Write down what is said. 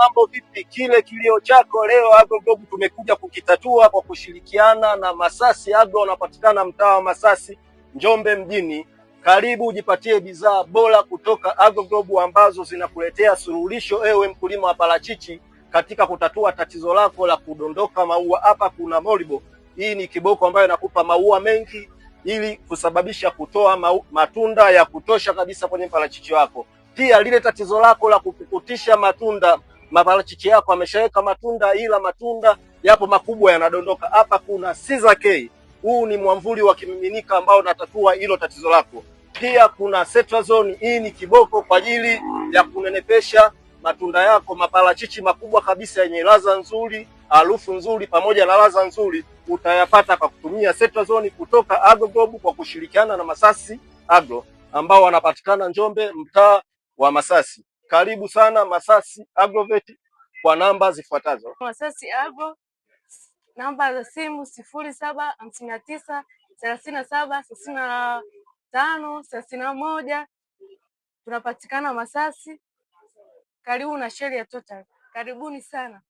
Mambo vipi? Kile kilio chako leo AgroGlobe tumekuja kukitatua kwa kushirikiana na Masasi Agro, wanapatikana mtaa wa Masasi, Njombe mjini. Karibu ujipatie bidhaa bora kutoka AgroGlobe ambazo zinakuletea suluhisho ewe mkulima wa parachichi katika kutatua tatizo lako la kudondoka maua. Hapa kuna Moribo, hii ni kiboko ambayo inakupa maua mengi ili kusababisha kutoa matunda ya kutosha kabisa kwenye parachichi wako. Pia lile tatizo lako la kupukutisha matunda, maparachichi yako ameshaweka matunda, ila matunda yapo makubwa yanadondoka. Hapa kuna Caesar K, huu ni mwamvuli wa kimiminika ambao unatatua hilo tatizo lako. Pia kuna Cetrazone, hii ni kiboko kwa ajili ya kunenepesha matunda yako, maparachichi makubwa kabisa yenye ladha nzuri, harufu nzuri pamoja na ladha nzuri utayapata kwa kutumia Cetrazone kutoka AgroGlobe kwa kushirikiana na Masasi Agro ambao wanapatikana Njombe, mtaa wa Masasi. Karibu sana Masasi Agrovet kwa namba zifuatazo. Masasi Agro, namba za simu 0759 37 65 31. Tunapatikana Masasi, karibu na sheli ya Total. Karibuni sana.